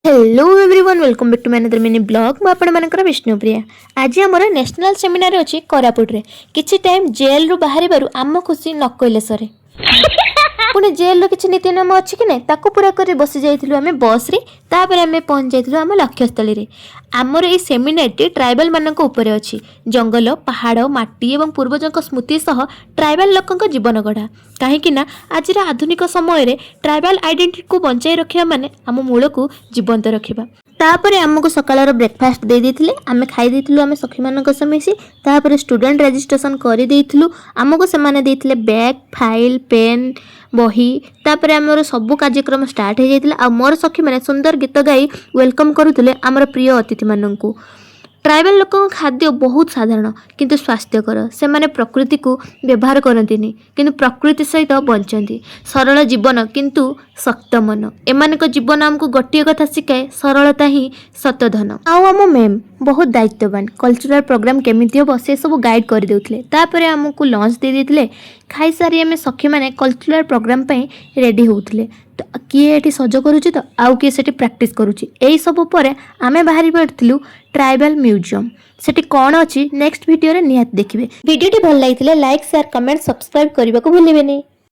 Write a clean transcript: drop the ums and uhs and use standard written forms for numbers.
Hello everyone, welcome back to my another mini vlog. ମୁଁ ଆପଣମାନଙ୍କର ବିଷ୍ଣୁପ୍ରିୟା। ଆଜି ଆମର ନ୍ୟାସନାଲ୍ ସେମିନାର ଅଛି କୋରାପୁଟରେ। କିଛି ଟାଇମ୍ ଜେଲ୍ରୁ ବାହାରିବାରୁ ଆମ ଖୁସି ନ କହିଲେ ସରେ। ପୁଣି ଜେଲ୍ର କିଛି ନୀତି ନିୟମ ଅଛି କି ନାହିଁ, ତାକୁ ପୁରା କରି ବସି ଯାଇଥିଲୁ ଆମେ ବସ୍ରେ। ତାପରେ ଆମେ ପହଞ୍ଚି ଯାଇଥିଲୁ ଆମ ଲକ୍ଷ୍ୟସ୍ଥଳୀରେ। ଆମର ଏଇ ସେମିନାରଟି ଟ୍ରାଇବାଲମାନଙ୍କ ଉପରେ ଅଛି। ଜଙ୍ଗଲ, ପାହାଡ଼, ମାଟି ଏବଂ ପୂର୍ବଜଙ୍କ ସ୍ମୃତି ସହ ଟ୍ରାଇବାଲ ଲୋକଙ୍କ ଜୀବନ ଗଢ଼ା। କାହିଁକି ନା ଆଜିର ଆଧୁନିକ ସମୟରେ ଟ୍ରାଇବାଲ ଆଇଡେଣ୍ଟିଟିକୁ ବଞ୍ଚାଇ ରଖିବା ମାନେ ଆମ ମୂଳକୁ ଜୀବନ୍ତ ରଖିବା। ତାପରେ ଆମକୁ ସକାଳର ବ୍ରେକଫାଷ୍ଟ ଦେଇ ଦେଇଥିଲେ, ଆମେ ଖାଇ ଦେଇଥିଲୁ ଆମେ ସଖୀମାନଙ୍କ ସହ ମିଶି। ତାପରେ ଷ୍ଟୁଡେଣ୍ଟ ରେଜିଷ୍ଟ୍ରେସନ କରିଦେଇଥିଲୁ। ଆମକୁ ସେମାନେ ଦେଇଥିଲେ ବ୍ୟାଗ୍, ଫାଇଲ୍, ପେନ୍, ବହି। ତାପରେ ଆମର ସବୁ କାର୍ଯ୍ୟକ୍ରମ ଷ୍ଟାର୍ଟ ହେଇଯାଇଥିଲା ଆଉ ମୋର ସଖୀମାନେ ସୁନ୍ଦର ଗୀତ ଗାଇ welcome କରୁଥିଲେ ଆମର ପ୍ରିୟ ଅତିଥିମାନଙ୍କୁ। ଟ୍ରାଇବାଲ ଲୋକଙ୍କ ଖାଦ୍ୟ ବହୁତ ସାଧାରଣ କିନ୍ତୁ ସ୍ୱାସ୍ଥ୍ୟକର। ସେମାନେ ପ୍ରକୃତିକୁ ବ୍ୟବହାର କରନ୍ତିନି, କିନ୍ତୁ ପ୍ରକୃତି ସହିତ ବଞ୍ଚନ୍ତି। ସରଳ ଜୀବନ କିନ୍ତୁ ଶକ୍ତ ମନ। ଏମାନଙ୍କ ଜୀବନ ଆମକୁ ଗୋଟିଏ କଥା ଶିଖାଏ, ସରଳତା ହିଁ ସତଧନ। ଆଉ ଆମ ମ୍ୟାମ୍ ବହୁତ ଦାୟିତ୍ୱବାନ। କଲଚରାଲ ପ୍ରୋଗ୍ରାମ କେମିତି ହେବ, ସେସବୁ ଗାଇଡ଼ କରିଦେଉଥିଲେ। ତାପରେ ଆମକୁ ଲଞ୍ଚ ଦେଇ ଦେଇଥିଲେ। ଖାଇସାରି ଆମେ ସଖୀମାନେ କଲଚରାଲ ପ୍ରୋଗ୍ରାମ ପାଇଁ ରେଡ଼ି ହେଉଥିଲେ। ତ କିଏ ଏଠି ସଜ କରୁଛି ତ ଆଉ କିଏ ସେଠି ପ୍ରାକ୍ଟିସ୍ କରୁଛି। ଏଇସବୁ ପରେ ଆମେ ବାହାରି ପଡ଼ିଥିଲୁ ଟ୍ରାଇବାଲ ମ୍ୟୁଜିୟମ୍। ସେଠି କ'ଣ ଅଛି, ନେକ୍ସଟ ଭିଡ଼ିଓରେ ନିହାତି ଦେଖିବେ। ଭିଡ଼ିଓଟି ଭଲ ଲାଗିଥିଲେ ଲାଇକ୍, ସେୟାର, କମେଣ୍ଟ, ସବସ୍କ୍ରାଇବ୍ କରିବାକୁ ଭୁଲିବେନି।